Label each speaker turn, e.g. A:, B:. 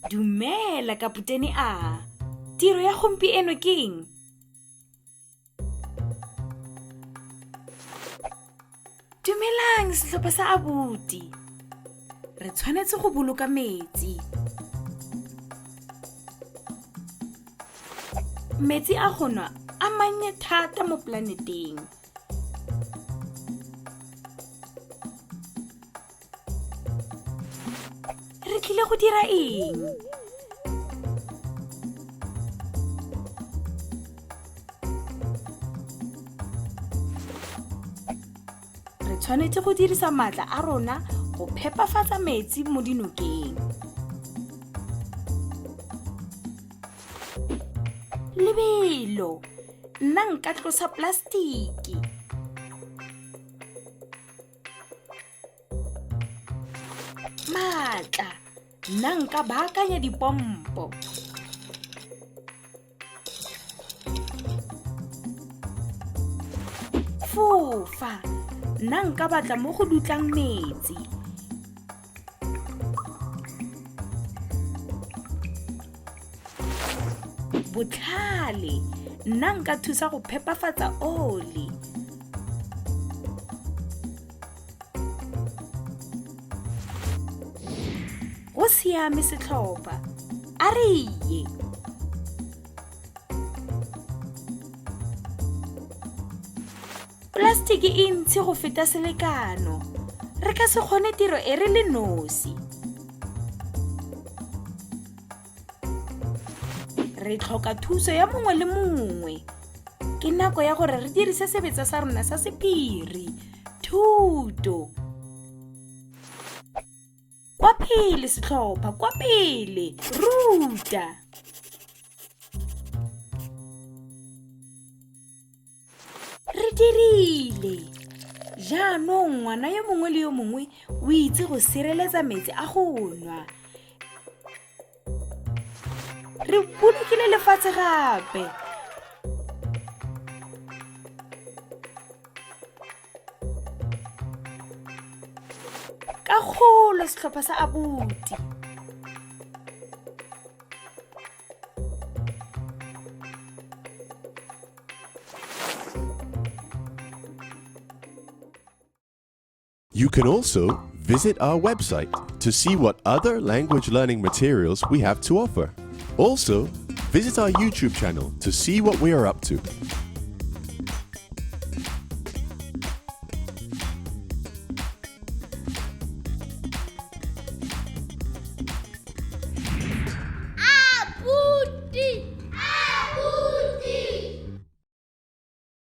A: Dumela kaputene a. Tiro ya gompieno ke eng? Dumelang setlhopha sa abuti. Re tshwanetse go boloka metsi. Metsi a go nwa a mannye thata mo polaneteng. Re tlile go dira eng? Re tshwanetse go dirisa maatla a rona go phepafatsa metsi mo dinokeng. Lebelo! Nna nka tlosa plastiki. Maatla! Nna nka baakanya dipompo. Fofa! Nna nka batla mo go dutlang metsi. Botlhale! Nna nka thusa go phepafatsa oli. Go siame setlhopha, a re ye. Plastiki e ntsi go feta selekano. Re ka se kgone tiro e re le nosi. Re tlhoka thuso ya mongwe le mongwe. Ke nako ya gore re dirise sebetsa sa rona sa sephiri, thuto. Kwa pele setlhopha, kwa pele, ruta. Re dirile! Jaanong ngwana yo mongwe le yo mongwe o itse go sireletsa metsi a go nwa. Re bolokile lefatshe gape. Ka kgolo setlhopha sa abuti.
B: You can also visit our website to see what other language learning materials we have to offer. Also, visit our YouTube channel to see what we are up to.